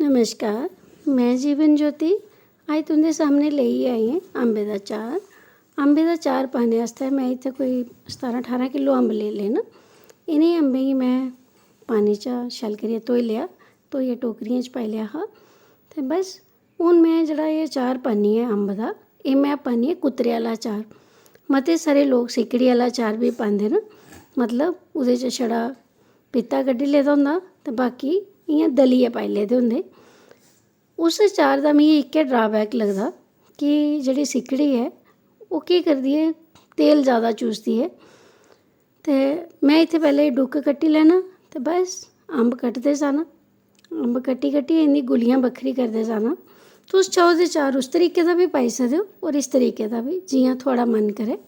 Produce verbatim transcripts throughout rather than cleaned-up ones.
नमस्कार, में जीवन ज्योति। अज्ज तुं'दे सामनै लेइयै आई आं अम्बे दा चार। अम्बे दा चार पाने आस्तै में इत्थै कोई सतारां ठारां किलो अम्ब लेई ले न। इ'नें अम्बें गी में पानी चा शैल करियै धोई लेआ, धोइयै टोकरियें च पाई लेआ हा। ते बस, हून में जेह्ड़ा एह् चार पान्नी ऐ अम्ब दा, एह् में पान्नी ऐ कुतरे आह्ला चार। मते सारे लोक सिक्कड़ी आह्ला चार बी पांदे न, मतलब ओह्दे च छड़ा पीता कड्ढी लेदा होंदा ते बाकी इ'यां दलियै पाई लेदे होंदे। उस चार दा मिगी इक्कै ड्राबैक लगदा कि जेह्ड़ी सिक्कड़ी ऐ, ओह् केह् करदी ऐ, तेल जैदा चूसदी ऐ। ते में इत्थै पैह्लें डुक्क कट्टी लैना ते बस, अम्ब कटदे जाना। अम्ब कट्टी कट्टियै इं'दी गुल्लियां बक्खरी करदे जाना। तुस चाहो ते चार उस तरीके दा बी पाई सकदे ओ होर इस तरीके दा बी, जि'यां थुआढ़ा मन करै।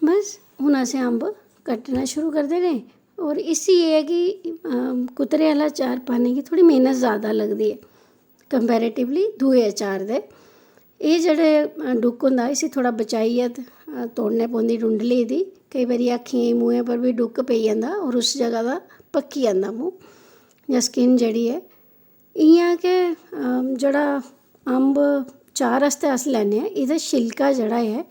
बस, हून असें अम्ब कट्टना शुरू करी देने। होर इसी एह् ऐ कि, अम, कुतरे आह्ला चार पाने गी थोह्ड़ी मेह्नत जैदा लगदी ऐ comparatively दूए अचार दे। एह् जेह्ड़े, अ, डुक्क होंदा, इसी थोह्ड़ा बचाइयै ते, अ, तोड़ने पौंदी डुंडली दी। केईं बारी अक्खियें, मुंहै पर बी डुक्क पेई जंदा होर उस जगह दा पक्की जंदा मूंह् जां skin जेह्ड़ी ऐ। इ'यां गै, अम, जेह्ड़ा अम्ब चार आस्तै अस लैन्ने आं, एह्दा छिलका जेह्ड़ा ऐ,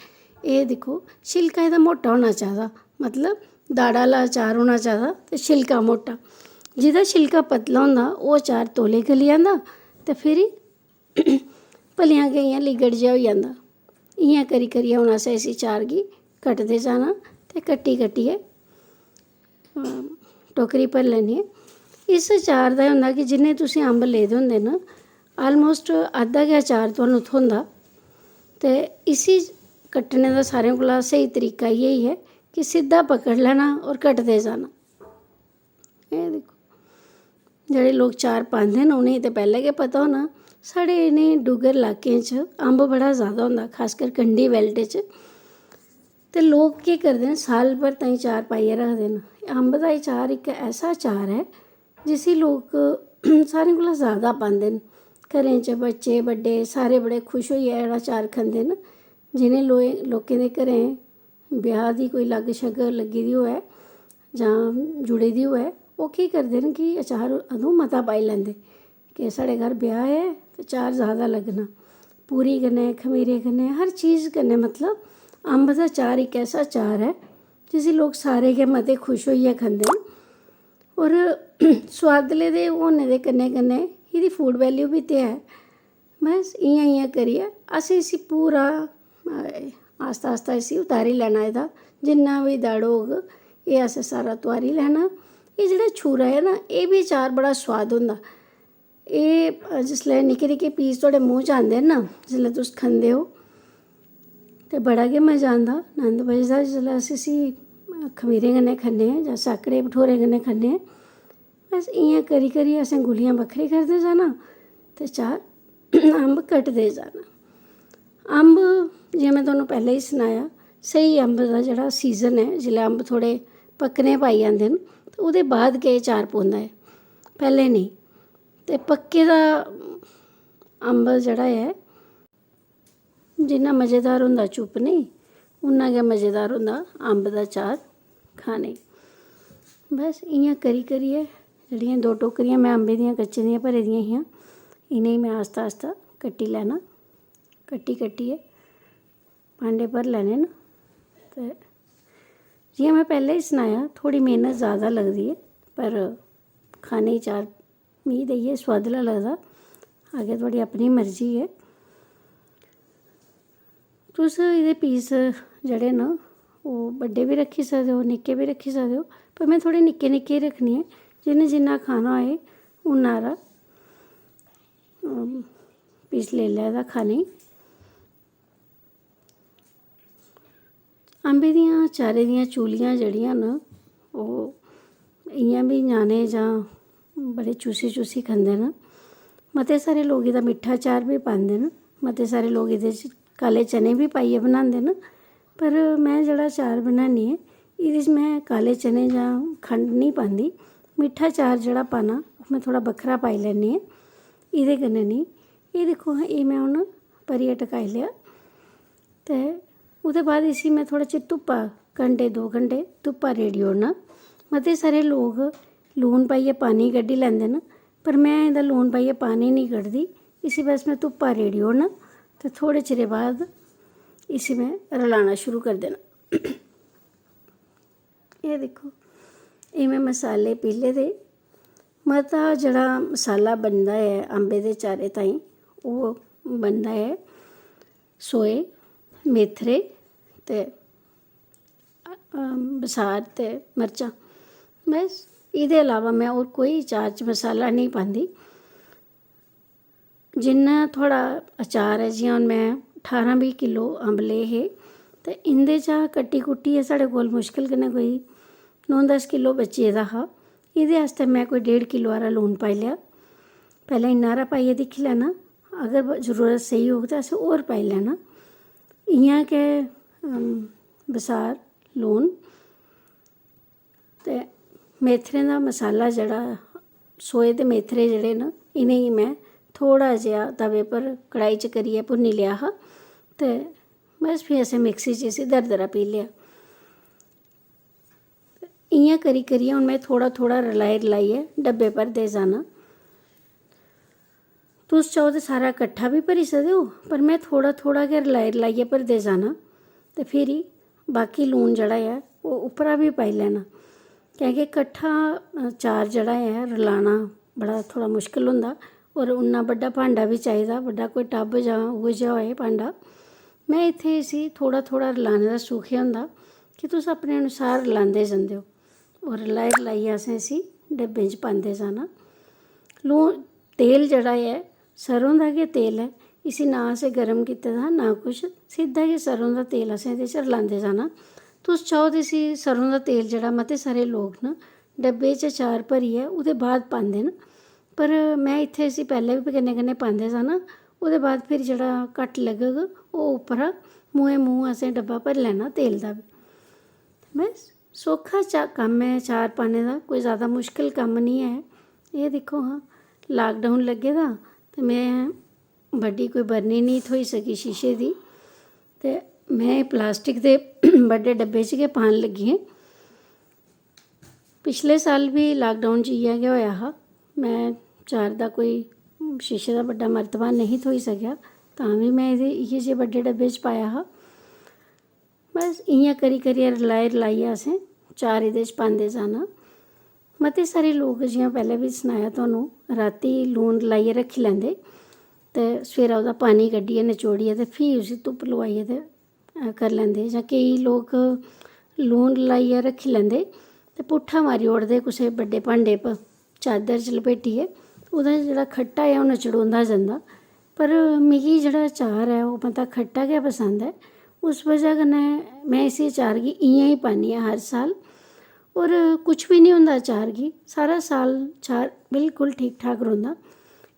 एह् दिक्खो, छिलका एह्दा मोटा होना चाहिदा, मतलब दाढ़ा आह्ला अचार होना चाहिदा ते छिलका मोटा। जेह्दा छिलका पतला होंदा, ओह् अचार तौले गली जंदा ते फिरी भलेआं गै इ'यां लिगड़ जेहा होई जंदा। इ'यां करी करियै हून असें इसी चार गी कटदे जाना ते कट्टी कट्टियै, अम, टोकरी भरी लैनी ऐ। इस चार दा एह् होंदा कि जिन्ने तुसें अम्ब लेदे होंदे न, almost अद्धा गै अचार तुहानूं थ्होंदा। ते इसी कट्टने दा सारें कोला स्हेई तरीका इ'यै ऐ कि सिद्धा पकड़ लैना होर कटदे जाना। एह् दिक्खो, जेह्ड़े लोक चार पांदे न, उ'नेंगी ते पैह्लें गै पता होना, साढ़े इ'नें डुग्गर लाकें च अम्ब बड़ा जैदा होंदा, खासकर कंढी belt च। ते लोक केह् करदे न, साल भर ताईं चार पाइयै रखदे न। अम्ब दा एह् चार इक ऐसा चार ऐ, जिसी लोक सारें कोला जैदा पांदे न। घरें च बच्चे, बड्डे, सारे बड़े खुश होइयै एह्ड़ा चार खंदे न। जि'नें लो-, लोकें दे घरें ब्याह् दी कोई लग्ग शग्ग लग्गी दी होऐ जां जुड़ी दी होऐ, ओह् केह् करदे न कि अचार अदूं मता पाई लैंदे कि साढ़े घर ब्याह् ऐ ते चार जैदा लग्गना। पूरी कन्नै, खमीरे कन्नै, हर चीज कन्नै, मतलब, अम्ब दा चार इक ऐसा चार ऐ जिसी लोक सारे गै मते खुश होइयै खंदे न। होर सोआदले दे होने दे कन्नै कन्नै एह्दी food value बी ते ऐ। बस इ'यां इ'यां करियै असें इसी पूरा, अ, आस्ता आस्ता इसी उतारी लैना एह्दा, जिन्ना बी दड़ होग, एह् असें सारा तुआरी लैना। एह् जेह्ड़ा छूरा ऐ ना, एह् बी अचार बड़ा सोआद होंदा। एह्, अ, जिसलै निक्के निक्के piece थुआढ़े मूंह् च आंदे न ना, जिसलै तुस खंदे ओ, ते बड़ा गै मजा आंदा, नंद बजदा जिसलै अस इसी, अ, खमीरे कन्नै खन्ने आं जां सैकड़े भठोरे कन्नै खन्ने आं। बस इ'यां करी करी असें गुल्लियां बक्खरी करदे जाना ते चार अम्ब कटदे जाना। अम्ब, जि'यां में तुहानू पैह्लें गै सनाया, स्हेई अम्ब दा जेह्ड़ा season ऐ, जिसलै अम्ब थोह्ड़े पक्कने गी आई जंदे न, ते ओह्दे बाद गै एह् चार पौंदा ऐ, पैह्लें नेईं। ते पक्के दा अम्ब जेह्ड़ा ऐ, जिन्ना मज़ेदार होंदा चुप्पने गी, उन्ना गै मज़ेदार होंदा अम्ब दा चार खाने गी। बस इ'यां करी करियै जेह्ड़ियां दो टोकरियां में अम्बें दियां कच्चे दियां भरी दियां हियां, इ'नेंगी में आस्ता आस्ता कट्टी लैना। कट्टी कट्टियै भांडे भरी लैने न। ते जि'यां में पैह्लें गै सनाया, थोह्ड़ी मेह्नत जैदा लगदी ऐ, पर खाने गी चार मिगी ते इ'यै सोआदला लगदा। अग्गें थुआढ़ी अपनी मर्जी ऐ। तुस एह्दे piece जेह्ड़े न, ओह् बड्डे बी रक्खी सकदे ओ, निक्के बी रक्खी सकदे ओ, पर में थोह्ड़े निक्के निक्के रक्खनी आं। जि'नें जिन्ना खाना होए, उन्ना हारा, अम, piece लेई लैदा खाने गी। अम्बे दियां चारें दियां चूलियां जेह्ड़ियां न, ओह् इ'यां बी ञ्याणे जां बड़े चूसी चूसी खंदे न। मते सारे लोक एह्दा मिट्ठा चार बी पांदे न, मते सारे लोक एह्दे च काले चने बी पाइयै बनांदे न। पर में जेह्ड़ा चार बनानी आं, एह्दे च में काले चने जां खंड निं पांदी। मिट्ठा चार जेह्ड़ा पाना, ओह् में थोह्ड़ा बक्खरा पाई लैन्नी आं। एह्दे कन्नै निं, एह् दिक्खो हां, एह् में हून भरियै टकाई लेआ। ते ओह्दे बाद इसी में थोह्ड़ा चिर धुप्पा, घंटे दो घंटे धुप्पा रेड़ी ओड़ना। मते सारे लोक लून पाइयै पानी कड्ढी लैंदे न, पर में एह्दा लून पाइयै पानी निं कड्ढदी, इसी बस में धुप्पा रेड़ी ओड़ना ते थोह्ड़े चिरै बाद इसी में रलाना शुरू करी देना। एह् दिक्खो, एह् में मसाले पीह्ले दे। मता जेह्ड़ा मसाला बनदा ऐ अम्बे दे चारै ताईं, ओह् बनदा ऐ सोए, मेथरे ते, अम, बसार ते मर्चां। बस, एह्दे अलावा में होर कोई चार च मसाला नेईं पांदी। जिन्ना थुआढ़ा अचार ऐ, जि'यां हून में ठारां बीह् किलो अम्ब ले हे, ते इं'दे चा कट्टी कुट्टियै साढ़े कोल मुश्कल कन्नै कोई नौ दस किलो बची गेदा हा। एह्दे आस्तै में कोई डेढ़ किलो हारा लून पाई लेआ। पैह्लें इन्ना हारा पाइयै दिक्खी लैना, अगर ब-, जरूरत सेही होग ते अस होर पाई लैना। इ'यां गै, अम, बसार, लून ते मेथरें दा मसाला जेह्ड़ा, सोए दे मेथरे जेह्ड़े न, इ'नेंगी में थोह्ड़ा जेहा तवे पर कढ़ाई च करियै भुन्नी लेआ हा ते बस फ्ही असें मिक्सी च इसी दरदरा पीह् लेआ। इ'यां करी करियै हून में थोह्ड़ा थोह्ड़ा रलाई रलाइयै डब्बे भरदे जाना। तुस चाहो ते सारा कट्ठा बी भरी सकदे ओ, पर में थोह्ड़ा थोह्ड़ा गै रलाई रलाइयै भरदे जाना ते फिरी बाकी लून जेह्ड़ा ऐ ओह् उप्परा बी पाई लैना। कैंह् कि कट्ठा, अ, चार जेह्ड़ा ऐ रलाना बड़ा थोह्ड़ा मुश्कल होंदा, होर उन्ना बड्डा भांडा बी चाहिदा, बड्डा कोई टब जां उ'ऐ जेहा होए भांडा। में इत्थै इसी थोह्ड़ा थोह्ड़ा रलाने दा सुख एह् होंदा कि तुस अपने अनुसार रलांदे जंदे ओ। होर रलाई रलाइयै असें इसी डब्बें च पांदे जाना। लून, तेल जेह्ड़ा ऐ, सरों दा गै तेल ऐ। इसी ना असें गर्म कीते दा, ना कुछ, सिद्धा गै सरों दा तेल असें एह्दे च रलांदे जाना। तुस चाहो ते इसी सरों दा तेल जेह्ड़ा, मते सारे लोक न डब्बे च अचार भरियै ओह्दे बाद पांदे न, पर में इत्थै इसी पैह्लें बी कन्नै कन्नै पांदे जाना। ओह्दे बाद फिर जेह्ड़ा घट्ट लग्गग, ओह् उप्परा मूंहें मूंह् असें डब्बा भरी लैना तेल दा बी। बस। सौक्खा चा-, कम्म ऐ अचार पाने दा, कोई जैदा मुश्कल कम्म निं ऐ। एह् दिक्खो हां, lockdown लग्गे दा ते में बड्डी कोई बरनी निं थ्होई सकी शीशे दी, ते में plastic दे बड्डे डब्बे च गै पान लग्गी आं। पिछले साल बी lockdown च इ'यै गै होएआ हा। में चार दा कोई शीशे दा बड्डा मर्तबा नेईं थ्होई सकेआ, तां बी में एह्दे इ'यै जेह् बड्डे डब्बे च पाया हा। बस इ'यां करी करियै रलाई रलाइयै असें चार एह्दे च पांदे जाना। मते सारे लोक, जि'यां पैह्लें बी सनाया तुहानू, रातीं लून रलाइयै रक्खी लैंदे ते सवेरै ओह्दा पानी कड्ढियै, नचोड़ियै ते फ्ही उसी धुप्प लोआइयै ते, अ, करी लैंदे। जां केईं लोक लून रलाइयै रक्खी लैंदे ते पुट्ठा मारी ओड़दे कुसै बड्डे भांडे पर। चादर च लपेटियै, ओह्दा जेह्ड़ा खट्टा ऐ, ओह् नचड़ोंदा जंदा। पर मिगी जेह्ड़ा अचार ऐ, ओह् मता खट्टा गै पसंद ऐ। उस बजह कन्नै में इसी अचार गी इ'यां गै पान्नी आं हर साल। होर कुछ बी निं होंदा अचार गी, सारा साल अचार बिल्कुल ठीक ठाक रौंह्दा।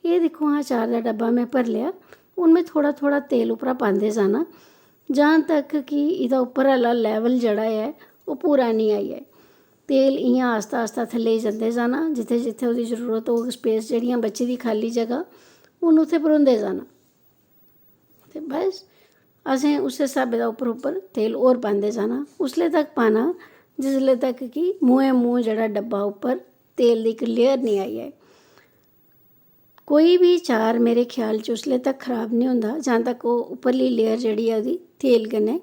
एह् दिक्खो हां, अचार दा डब्बा में भरी लेआ। हून में थोह्ड़ा थोह्ड़ा तेल उप्परा पांदे जाना, जां तक कि एह्दा उप्पर आह्ला level जेह्ड़ा ऐ, ओह् पूरा निं आई जाए। तेल इ'यां आस्ता आस्ता थल्ले गी जंदे जाना, जित्थै जित्थै ओह्दी जरूरत होग, space जेह्ड़ियां बची दी खाल्ली जगह, हून उत्थै भरोंदे जाना। ते बस, असें उस्सै स्हाबै दा उप्पर उप्पर तेल होर पांदे जाना। उसलै तक पाना जिसलै तक कि मूंहें मूंह् जेह्ड़ा डब्बा उप्पर तेल दी इक layer निं आई जाए। कोई बी चार मेरे ख्याल च उसलै तक खराब निं होंदा जां तक ओह् उप्परली layer जेह्ड़ी ऐ, ओह्दी तेल कन्नै,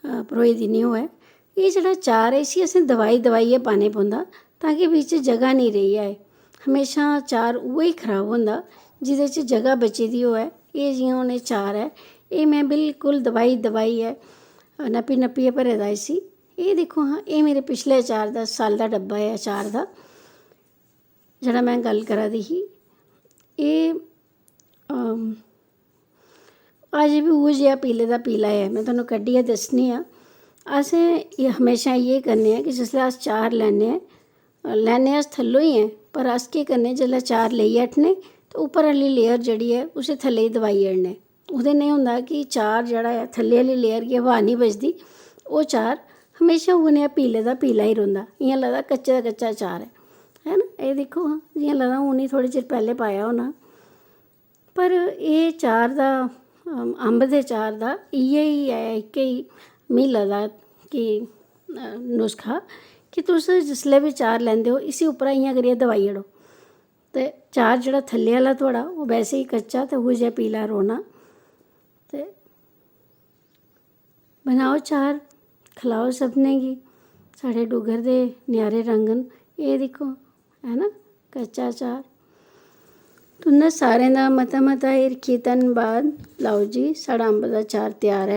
अ, भरोई दी निं होऐ। एह् जेह्ड़ा चार ऐ, इसी असें दबाई दबाइयै पाने पौंदा, तां कि बिच्च जगह निं रेही जाए। म्हेशां चार उ'ऐ खराब होंदा जेह्दे च जगह बची दी होऐ। एह् जि'यां हून एह् चार ऐ, एह् में बिल्कुल दबाई दबाइयै, अ, नप्पी नप्पियै भरे दा इसी। एह् दिक्खो हां, एह् मेरे पिछले अचार दा, साल दा डब्बा ऐ अचार दा। जेह्ड़ा में गल्ल करा दी ही, एह्, अम, अजें बी उ'ऐ जेहा पीले दा पीला ऐ। में तुहानू कड्ढियै दस्सनी आं। असें एह् म्हेशां इ'यै करने आं कि जिसलै अस चार लैन्ने आं, लैन्ने अस थल्लों ई ऐ, पर अस केह् करने, जिसलै चार लेई हटने ते उप्पर आह्ली layer जेह्ड़ी ऐ, उसी थल्ले गी दबाई ओड़ने। ओह्दे नै होंदा कि चार जेह्ड़ा ऐ, थल्ले आह्ली layer गी हवा निं बजदी, ओह् चार म्हेशां उ'ऐ नेहा पीले दा पीला ही रौंह्दा, इ'यां लगदा कच्चे दा कच्चा चार ऐ, है ना? एह् दिक्खो हां, जि'यां लगदा हून ही थोह्ड़े चिर पैह्लें पाया होना। पर एह् चार दा, अम, अम्ब दे चार दा इ'यै ही ऐ, इक्कै ही मी लगदा कि, अ, नुस्खा कि तुस जिसलै बी चार लैंदे ओ, इसी उप्परा इ'यां करियै दबाई ओड़ो। ते चार जेह्ड़ा थल्ले आह्ला थुआढ़ा, ओह् वैसे ही कच्चा ते उ'ऐ जेहा पीला रौह्ना। ते बनाओ चार, खलाओ सभनें गी। साढ़े डुग्गर दे न्यारे रंग न। एह् दिक्खो, है ना, कच्चा चार। तुं'दा सारें दा मता मता हिरखी धन्नबाद। लैओ जी, साढ़ा अम्ब दा चार त्यार ऐ।